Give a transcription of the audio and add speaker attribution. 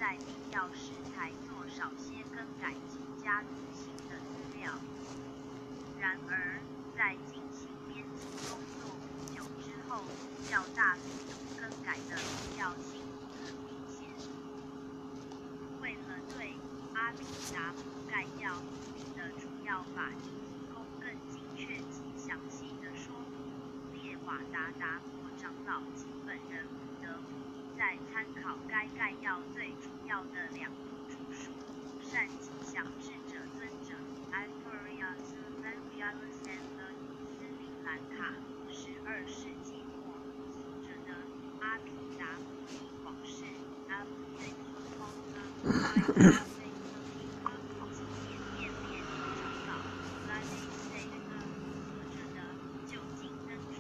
Speaker 1: 在必要時才做少些更改及加入新的資料。然而，在進行編輯工作不久之後，較大幅度更改的必要性已很明顯。為了對《阿毗達磨概要》裡的主要法義提供更精確及詳細的說明，列瓦達達摩長老及本人不得不一再參考該概要最主要的兩部著述《善吉祥智者尊者》斯里蘭卡12世紀末所著的《阿毗達磨義廣釋》及緬甸列寧長老所著的《究竟燈主》。